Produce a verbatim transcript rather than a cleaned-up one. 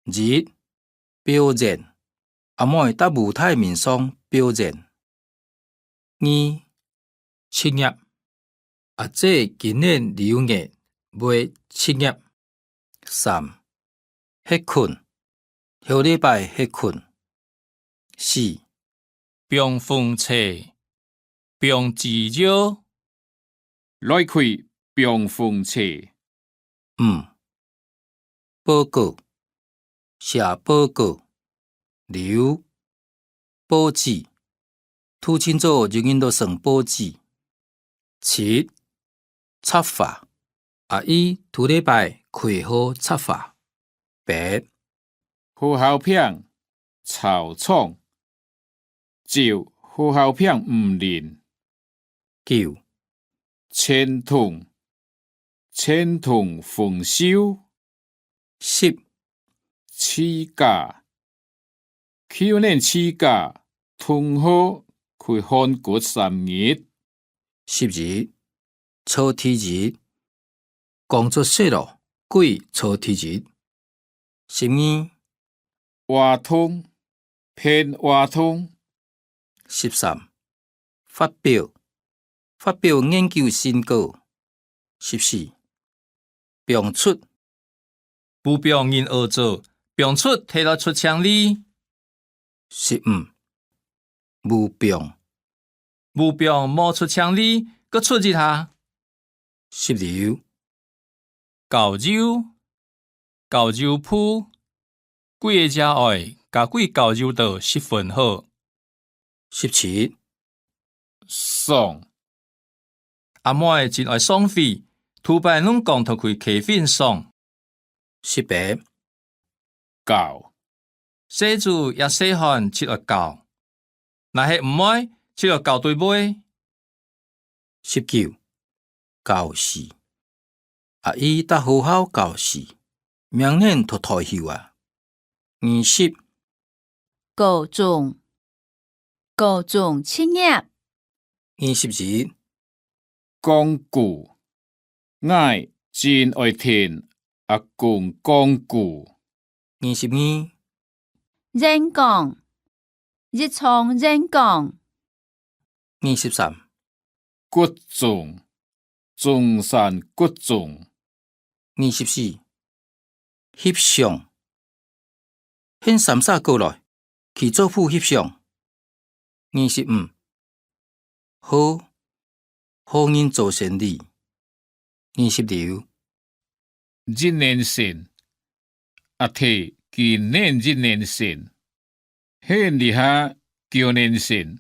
一、表演，阿妹在舞台面上表演。二、職業，阿姐今年六月會畢業。三、歇睏，後禮拜歇睏。四、放風車，放紙鷂，來去放風車。五、報告，寫報告。六、報紙，頭清早有人在算報紙。七、插花，阿姨頭禮拜開學插花。八、學校坪，操場。九、學校坪毋靈。九、傳統，傳統風俗。十、自家，舊年自家同學去韓國三日。十一、坐第一，講出色咯，佢坐第一。十二、活動，辦活動。十三、發表，發表研究成果。十四、放出，無放人學做，放出提來出淨利。十五、無放，無放無出淨利，閣出一下。十六、校友，校友簿，幾个爺哀，家己校友到十分好。十七、爽，阿妹真愛爽快，頭擺攏講同佢開心爽。十八、教，細子也細漢就愛教，若係毋愛，就愛教對尾。十九、教示，阿姨在學校教示，明年讀大學啊。二十、高中，高中畢業。二十一、講古，𠊎真愛聽阿公講古。二十二、演講，一場演講。二十三、國中，中山國中。二十四、翕相，喊三儕過來，去做伙翕相。二十五、好，好人做生理。二十六、一年生，阿弟今年一年生，喊這下九年生。